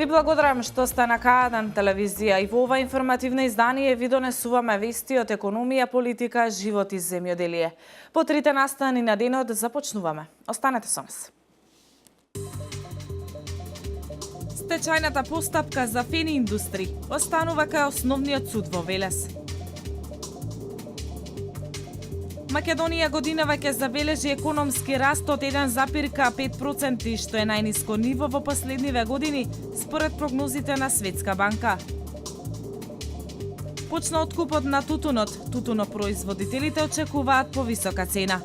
Ви благодарам што сте на К1 телевизија и во ова информативно издание ви донесуваме вести од економија, политика, живот и земјоделие. По трите настани на денот започнуваме. Останете со нас. Стечајната постапка за Фени Индустри останува кај основниот суд во Велес. Македонија годинава ќе забележи економски раст од 1,5%, што е најниско ниво во последниве години, според прогнозите на Светска банка. Почна откупот на тутунот. Тутунопроизводителите очекуваат повисока цена.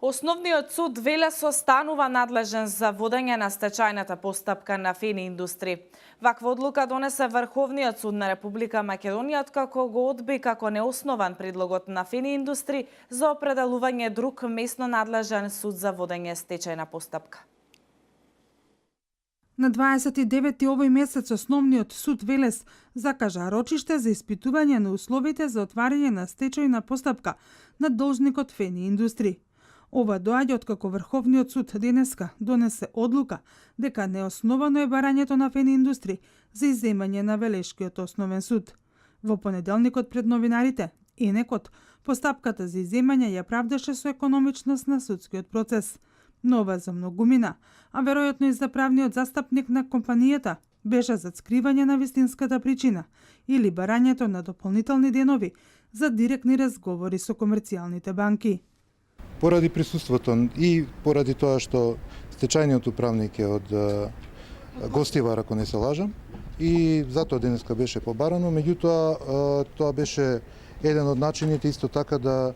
Основниот суд Велес останува надлежен за водење на стечајната постапка на Фени Индустри. Ваква одлука донесе Врховниот суд на Република Македонија, откако го одби како неоснован предлогот на Фени Индустри за определување друг местно надлежен суд за водење стечајна постапка. На 29 овој месец Основниот суд Велес закажа рочиште за испитување на условите за отварање на стечајна постапка на должникот Фени Индустри. Ова доаѓа откако Врховниот суд денеска донесе одлука дека неосновано е барањето на Фени Индустри за изземање на Велешкиот основен суд. Во понеделникот пред новинарите, Енекот постапката за изземање ја правдаше со економичност на судскиот процес. Но ова за многумина, а веројатно и за правниот застапник на компанијата, беше за скривање на вистинската причина или барањето на дополнителни денови за директни разговори со комерцијалните банки. Поради присуството и поради тоа што стечајниот управник е од Гостивар, ако не се лажам, и затоа денеска беше побарано, меѓутоа тоа беше еден од начините исто така да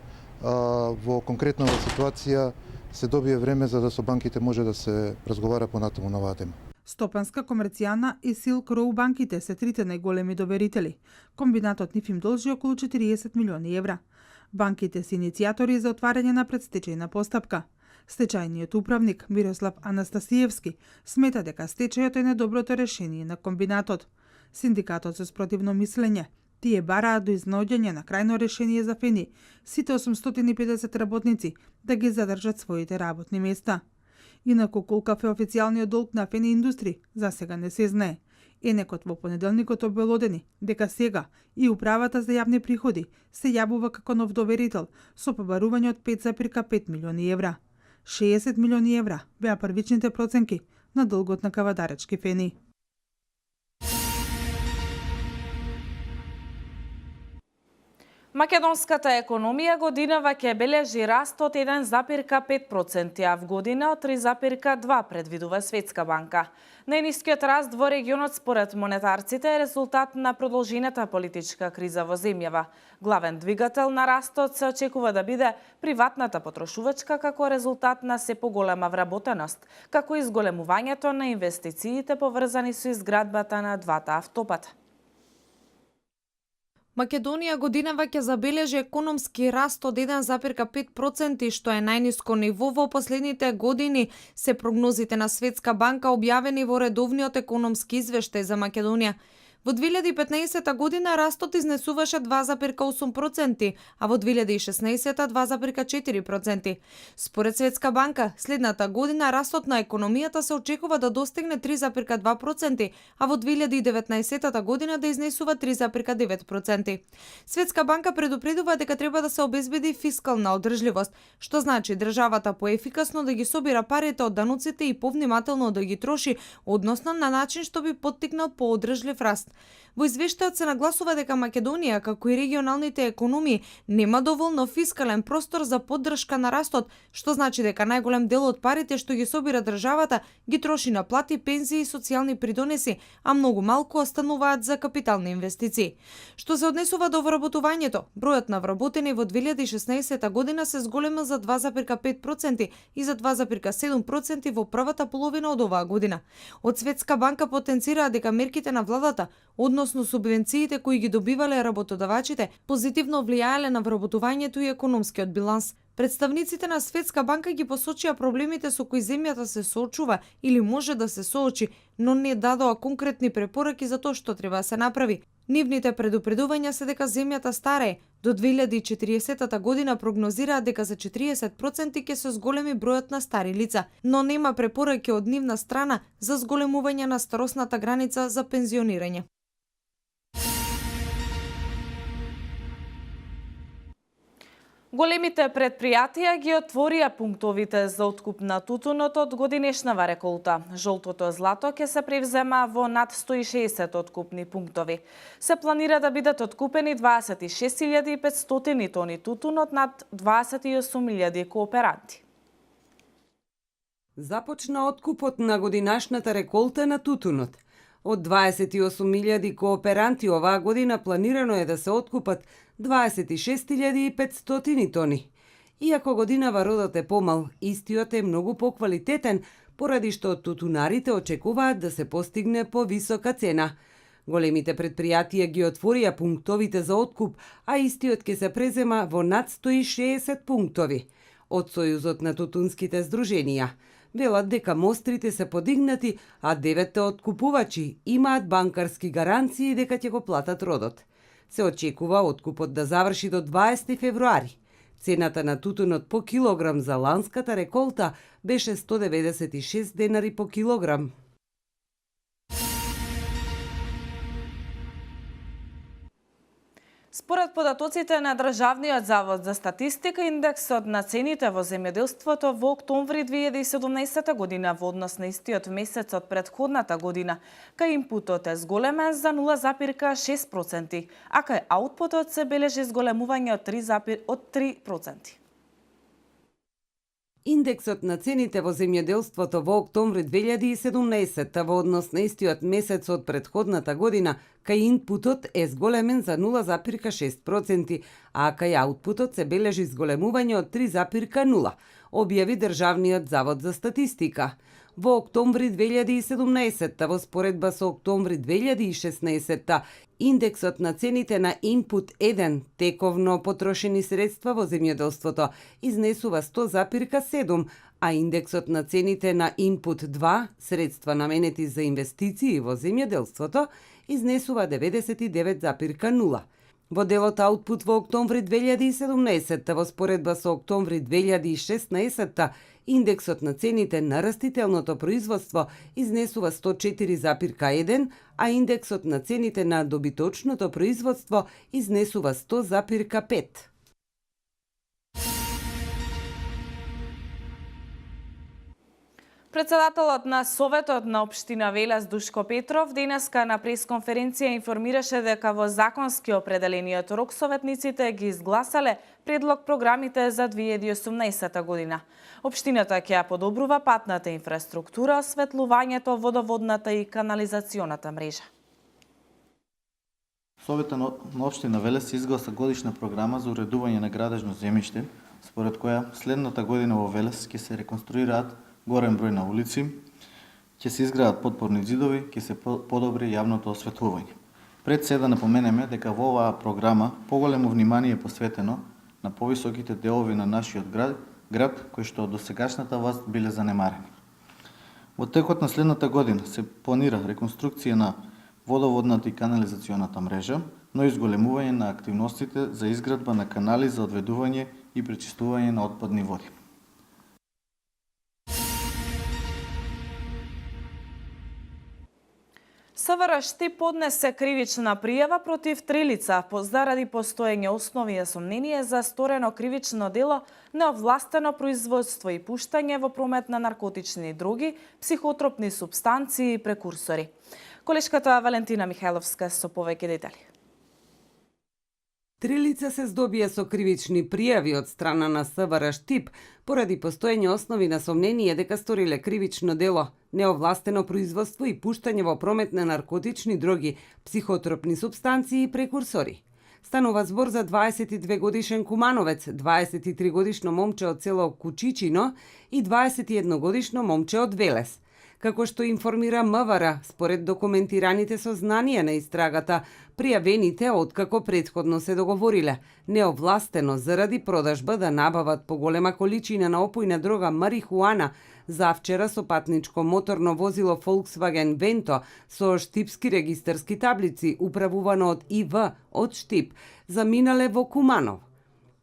во конкретна ситуација се добие време за да со банките може да се разговара понатаму на оваа тема. Стопанска, комерцијална и Силк Роу банките се трите најголеми доверители. Комбинатот нив им должи околу 40 милиони евра. Банките се иницијатори за отварање на предстечајна постапка. Стечајниот управник Мирослав Анастасиевски смета дека стечајот е најдоброто решение на комбинатот. Синдикатот со спротивно мислење тие бараат до изнаоѓање на крајно решение за Фени, сите 850 работници да ги задржат своите работни места. Инаку колкав е официјалниот долг на Фени Индустри, за сега не се знае. Енекот во понеделникот обелодени дека сега и управата за јавни приходи се јавува како нов доверител со побарување од 5,5 милиони евра. 60 милиони евра беа првичните проценки на долгот на Кавадаречки Фени. Македонската економија годинава ќе бележи раст од 1,5%, а вгодина од 3,2 предвидува Светска банка. Најнискиот раст во регионот според монетарците е резултат на продолжената политичка криза во земјава. Главен двигател на растот се очекува да биде приватната потрошувачка како резултат на се поголема вработеност, како и зголемувањето на инвестициите поврзани со изградбата на двата автопата. Македонија годинава ќе забележи економски раст од 1,5%, што е најниско ниво во последните години, се прогнозите на Светска банка објавени во редовниот економски извештај за Македонија. Во 2015 година растот изнесуваше 2,8%, а во 2016 2,4%. Според Светска банка, следната година растот на економијата се очекува да достигне 3,2%, а во 2019 година да изнесува 3,9%. Светска банка предупредува дека треба да се обезбеди фискална одржливост, што значи државата поефикасно да ги собира парите од дануците и повнимателно да ги троши, односно на начин што би поттикнал поодржлив раст. Во извештајот се нагласува дека Македонија, како и регионалните економии, нема доволно фискален простор за поддршка на растот, што значи дека најголем дел од парите што ги собира државата ги троши на плати, пензии и социјални придонеси, а многу малку остануваат за капитални инвестиции. Што се однесува до вработувањето, бројот на вработени во 2016 година се зголема за 2,5% и за 2,7% во првата половина од оваа година. Од Светска банка потенцираат дека мерките на владата, односно субвенциите кои ги добивале работодавачите, позитивно влијаеле на вработувањето и економскиот биланс. Представниците на Светска банка ги посочија проблемите со кои земјата се соочува или може да се соочи, но не дадоа конкретни препораки за тоа што треба да се направи. Нивните предупредувања се дека земјата старее. До 2040 година прогнозираат дека за 40% ќе се зголеми бројот на стари лица, но нема препораки од нивна страна за зголемување на старосната граница за пензионирање. Големите предпријатија ги отворија пунктовите за откуп на тутунот од годинешнава реколта. Жолтото злато ќе се превзема во над 160 откупни пунктови. Се планира да бидат откупени 26.500 тони тутун од над 28.000 кооперанти. Започна откупот на годинашната реколта на тутунот. Од 28.000 кооперанти оваа година планирано е да се откупат 26.500 тони. Иако годинава родот е помал, истиот е многу поквалитетен, поради што тутунарите очекуваат да се постигне повисока цена. Големите предпријатија ги отворија пунктовите за откуп, а истиот ќе се презема во над 160 пунктови. Од Сојузот на тутунските здруженија велат дека мострите се подигнати, а 9 откупувачи имаат банкарски гаранции дека ќе го платат родот. Се очекува откупот да заврши до 20 февруари. Цената на тутунот по килограм за ланската реколта беше 196 денари по килограм. Според податоците на Државниот завод за статистика, индексот на цените во земјоделството во октомври 2017 година во однос на истиот месец од претходната година, кај импутот е зголемен за 0,6%, а кај аутпутот се бележи зголемување од 3%. Индексот на цените во земјоделството во октомври 2017 во однос на истиот месец од претходната година кај инпутот е зголемен за 0,6%, а кај аутпутот се бележи зголемување од 3,0%, објави Државниот завод за статистика. Во октомври 2017 во споредба со октомври 2016 индексот на цените на инпут 1 тековно потрошени средства во земјоделството изнесува 100,7, а индексот на цените на инпут 2 средства наменети за инвестиции во земјоделството изнесува 99,0. Во делот аутпут во октомври 2017 во споредба со октомври 2016 индексот на цените на растителното производство изнесува 104,1, а индексот на цените на добиточното производство изнесува 100,5. Председателот на Советот на општина Велес Душко Петров денеска на пресконференција информираше дека во законски определениот рок советниците ги изгласале предлог програмите за 2018 година. Општината ќе ја подобрува патната инфраструктура, осветлувањето, водоводната и канализационата мрежа. Советот на општина Велес изгласа годишна програма за уредување на градежно земјиште, според која следната година во Велес ќе се реконструираат горен број на улици, ќе се изградат подпорни зидови, ќе се подобри јавното осветлување. Пред се да напоменеме дека во оваа програма поголемо внимание е посветено на повисоките делови на нашиот град кои што до сегашната власт биле занемарени. Во текот на следната година се планира реконструкција на водоводната и канализационата мрежа, но и зголемување на активностите за изградба на канали за одведување и пречистување на отпадни води. СВРШ поднесе кривична пријава против 3 лица заради постоење основи и сомнение за сторено кривично дело неовластено производство и пуштање во промет на наркотични дроги, психотропни супстанции и прекурсори. Колешката Валентина Михайловска со повеќе детали. 3 лица се здобија со кривични пријави од страна на СВР Штип поради постоење основи на сомнение дека сториле кривично дело, неовластено производство и пуштање во промет на наркотични дроги, психотропни супстанции и прекурсори. Станува збор за 22 годишен кумановец, 23 годишно момче од село Кучичино и 21 годишно момче од Велес. Како што информира МВР, според документираните сознанија на истрагата, пријавените откако претходно се договориле, неовластено заради продажба да набават поголема количина на опојна дрога марихуана завчера со патничко моторно возило Volkswagen Vento со штипски регистарски таблици, управувано од ИВ од Штип, заминале во Куманов.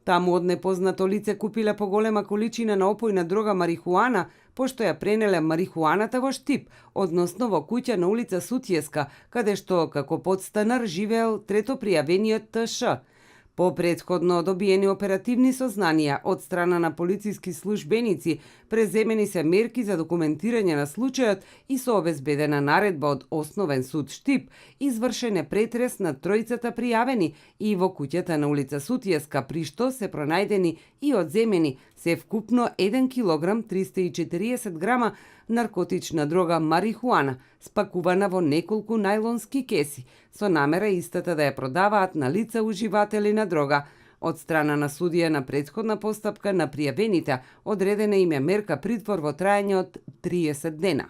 Таму од непознато лице купиле поголема количина на опојна дрога марихуана, пошто ја пренеле марихуаната во Штип, односно во куќа на улица Сутјеска, каде што како подстанар живеел трето пријавениот ТШ. По претходно добиени оперативни сознанија од страна на полициски службеници, преземени се мерки за документирање на случајот и со обезбедена наредба од Основен суд Штип, извршен е претрес на тројцата пријавени и во куќата на улица Сутјеска, при што се пронајдени и одземени се вкупно 1 килограм 340 грама наркотична дрога марихуана, спакувана во неколку најлонски кеси, со намера истата да ја продаваат на лица уживатели на дрога. Од страна на судија на претходна постапка на пријавените, одредена им е мерка притвор во трајање од 30 дена.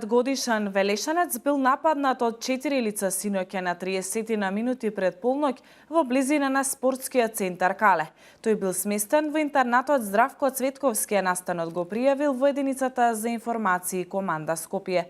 Годишен велешанец бил нападнат од 4 лица синоќа на 30 на минути пред полноќ во близина на спортскиот центар Кале. Тој бил сместен во интернатот Здравко Цветковски, настанот го пријавил во единицата за информации команда Скопје.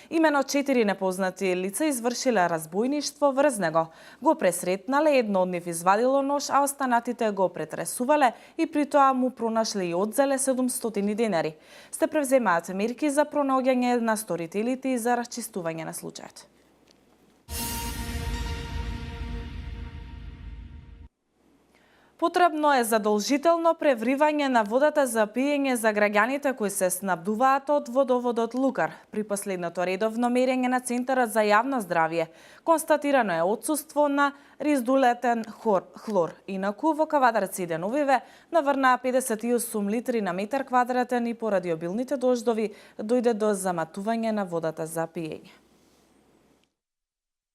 Имено 4 непознати лица извршиле разбојништво врз него. Го пресретнале, едно од нив извадило нож, а останатите го претресувале и при тоа му пронашле и одзеле 700 денари. Се превземаат мерки за пронаоѓање на сторителите и за расчистување на случајот. Потребно е задолжително превривање на водата за пиење за граѓаните кои се снабдуваат од водоводот Лукар. При последното редовно мерење на Центарот за јавно здравје констатирано е отсуство на риздулетен хлор. Инаку во Кавадарци и деновиве наврнаа 58 литри на метар квадратен и поради обилните дождови дојде до заматување на водата за пиење.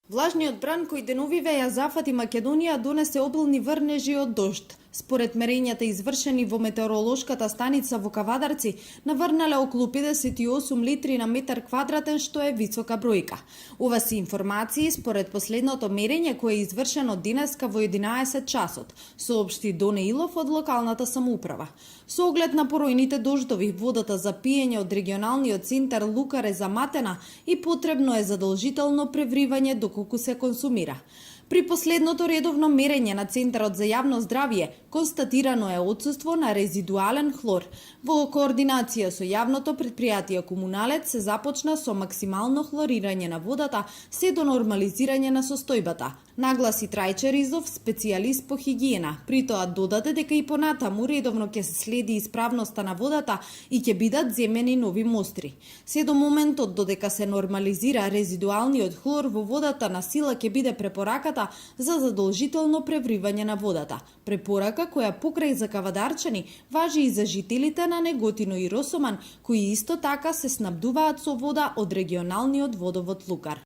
Влажниот бран кој деновиве ја зафати Македонија донесе обилни врнежи од дожд. Според мерењата извршени во метеоролошката станица во Кавадарци, наврнале околу 58 литри на метар квадратен, што е висока бројка. Ова се информации според последното мерење кое е извршено денеска во 11 часот, соопшти Доне Илов од локалната самоуправа. Со оглед на поројните дождови, водата за пиење од регионалниот центар Лукар е заматена и потребно е задолжително превривање доколку се консумира. При последното редовно мерење на Центарот за јавно здравје констатирано е отсуство на резидуален хлор. Во координација со јавното претпријатие Комуналец се започна со максимално хлорирање на водата се до нормализирање на состојбата, нагласи Трајче Ризов, специјалист по хигиена. При тоа додаде дека и понатаму редовно ќе се следи исправноста на водата и ќе бидат земени нови мостри. Се до моментот додека се нормализира резидуалниот хлор во водата, на сила ќе биде препораката за задолжително превривање на водата. Препорака која покрај за кавадарчани важи и за жителите на Неготино и Росоман, кои исто така се снабдуваат со вода од регионалниот водовод Лукар.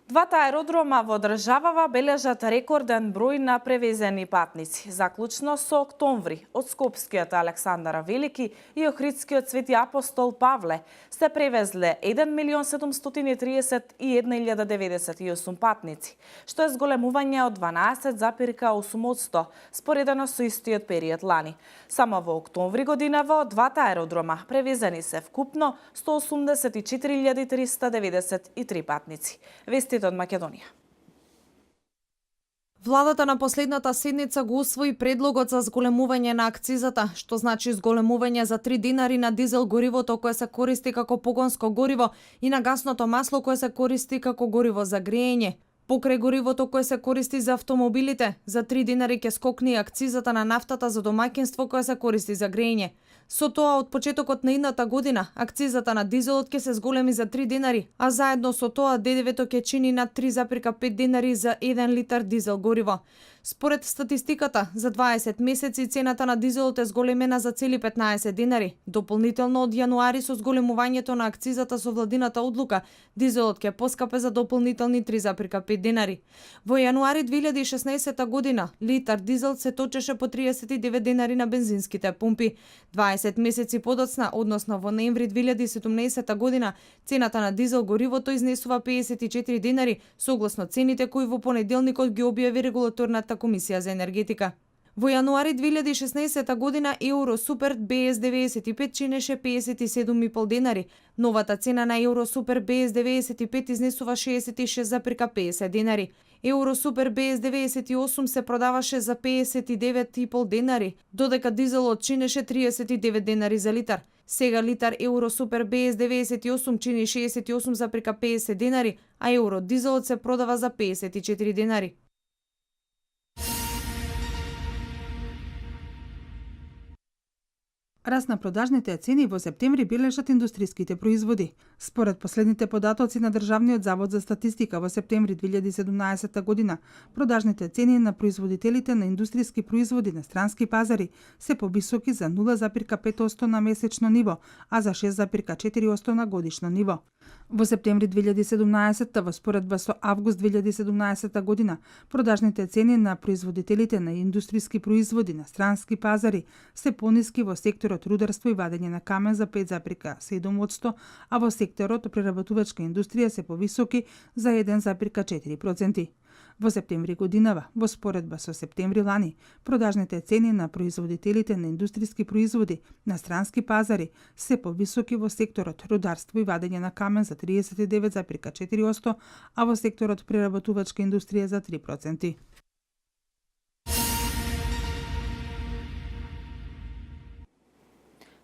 Двата аеродрома во државава бележат рекорден број на превезени патници. Заклучно со октомври од Скопскиот Александар Велики и Охридскиот Свети Апостол Павле се превезле 1.731.098 патници, што е зголемување од 12,8% споредено со истиот период лани. Само во октомври годинава од двата аеродрома превезени се вкупно 184.393 патници. Вестите од Македонија. Владата на последната седница го усвои предлогот за зголемување на акцизата, што значи зголемување за 3 динари на дизел горивото кое се користи како погонско гориво и на гасното масло кое се користи како гориво за грејење. Покрај горивото кое се користи за автомобилите, за 3 динари ќе скокне и акцизата на нафтата за домаќинство кое се користи за грејење. Со тоа, од почетокот на идната година, акцизата на дизелот ќе се зголеми за 3 динари, а заедно со тоа ДДВ-то ќе чини над 3,5 динари за 1 литар дизел гориво. Според статистиката, за 20 месеци цената на дизелот е зголемена за цели 15 динари. Дополнително од јануари со зголемувањето на акцизата со владината одлука, дизелот ќе поскапе за дополнителни 3,5 динари. Во јануари 2016 година, литар дизел се точеше по 39 динари на бензинските пумпи. 20 месеци подоцна, односно во ноември 2017 година, цената на дизел горивото изнесува 54 динари, согласно цените кои во понеделникот ги објави регулаторната комисија за енергетика. Во јануари 2016 година Euro Super BS95 чинеше 57,5 денари. Новата цена на Euro Super BS95 изнесува 66,50 денари. Euro Super BS98 се продаваше за 59,5 денари, додека дизелот чинеше 39 денари за литар. Сега литар Euro Super BS98 чини 68,50 денари, а Euro дизелот се продава за 54 денари. Раст на продажните цени во септември бележат индустриските производи. Според последните податоци на Државниот завод за статистика во септември 2017 година, продажните цени на производителите на индустријски производи на странски пазари се повисоки за 0,5% на месечно ниво, а за 6,4% на годишно ниво. Во септември 2017 во споредба со август 2017 година, продажните цени на производителите на индустријски производи на странски пазари се пониски во секторот рударство и вадење на камен за 5,7%, а во секторот преработувачка индустрија се повисоки за 1,4%. Во септември годинава, во споредба со септември лани, продажните цени на производителите на индустријски производи на странски пазари се повисоки во секторот рударство и вадење на камен за 39,4%, а во секторот преработувачка индустрија за 3%.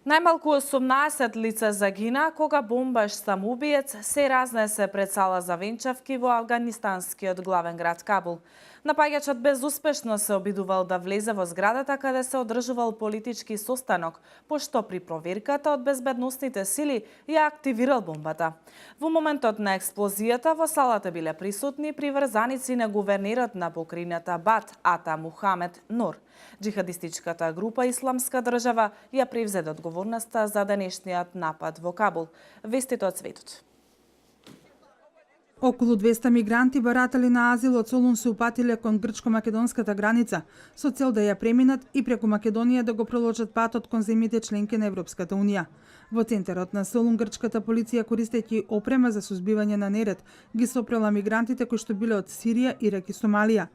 Најмалку 18 лица загина кога бомбаш самоубиец се разнесе пред сала за венчавки во афганистанскиот главен град Кабул. Напаѓачот безуспешно се обидувал да влезе во зградата каде се одржувал политички состанок, пошто при проверката од безбедносните сили ја активирал бомбата. Во моментот на експлозијата во салата биле присутни приврзаници на гувернерот на покрајната Бат Ата Мухамед Нур. Джихадистичката група Исламска држава ја превзеде одговорноста за денешниот напад во Кабул. Вестите од светот. Околу 200 мигранти баратали на азил од Солун се упатиле кон грчко-македонската граница со цел да ја преминат и преку Македонија да го проложат патот кон земјите членки на Европската унија. Во центарот на Солун грчката полиција, користејќи опрема за сузбивање на неред, ги сопрела мигрантите кои што биле од Сирија, Ирак и Сомалија.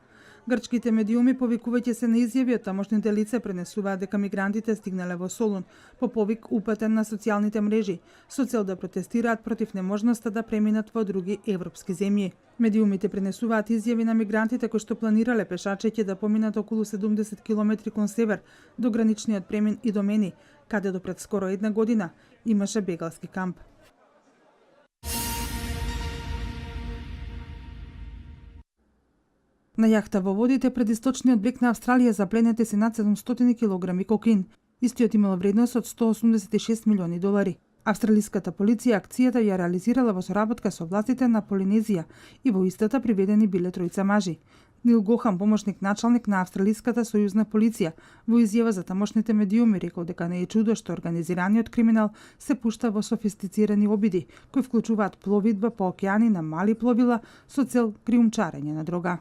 Грчките медиуми, повикувајќи се на изјави од тамошните лица, пренесуваат дека мигрантите стигнале во Солун по повик упатен на социјалните мрежи со цел да протестираат против неможноста да преминат во други европски земји. Медиумите пренесуваат изјави на мигрантите кои што планирале пешачејќи да поминат околу 70 километри кон север до граничниот премин и Домени, каде до пред скоро една година имаше бегалски камп. На јахта во водите пред источниот брег на Австралија запленети се над 700 килограми кокаин. Истиот имал вредност од 186 милиони долари. Австралиската полиција акцијата ја реализирала во соработка со властите на Полинезија и во истата приведени биле тројца мажи. Нил Гохан, помошник началник на Австралиската сојузна полиција, во изјава за тамошните медиуми рекол дека не е чудо што организираниот криминал се пушта во софистицирани обиди, кои вклучуваат пловидба по океани на мали пловила со цел криумчарење на дрога.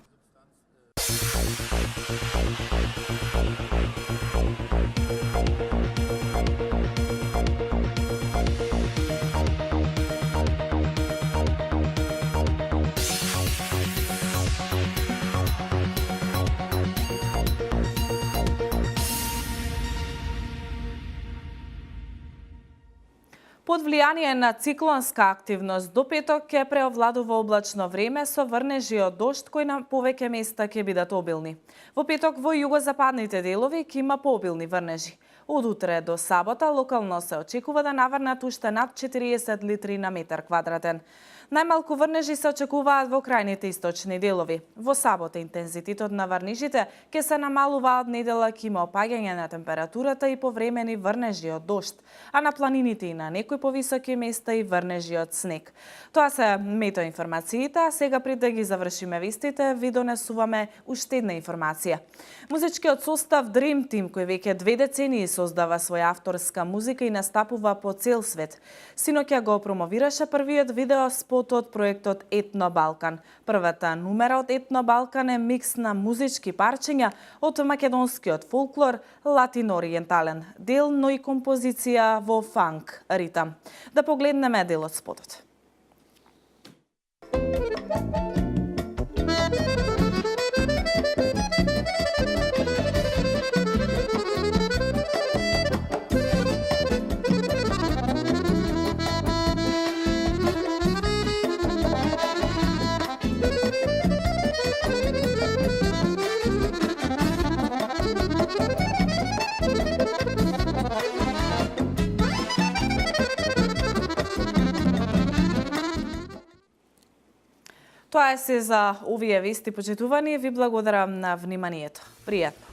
Под влијание на циклонска активност до петок ќе преовладува облачно време со врнежи од дожд кои на повеќе места ќе бидат обилни. Во петок во југозападните делови ќе има пообилни врнежи. Од утре до сабота локално се очекува да наврнат уште над 40 литри на метар квадратен. Најмалку врнежи се очекуваат во крајните источни делови. Во сабота интензитетот на врнежите ќе се намалува, од недела ќе има опаѓање на температурата и повремени врнежи од дожд, а на планините и на некои повисоки места и врнежи од снег. Тоа се метеоинформациите, а сега пред да ги завршиме вестите, ви донесуваме уште една информација. Музичкиот состав Dream Team, кој веќе 2 децении создава своја авторска музика и настапува по цел свет, синоќа го промовираше првиот видео спот од проектот Етно Балкан. Првата numera од Етно Балкан е микс на музички парчиња од македонскиот фолклор, латино-ориентален дел, но и композиција во фанк ритам. Да погледнеме дел од спотот. Тоа е се за овие вести, почитувани. Ви благодарам на вниманието. Пријатно.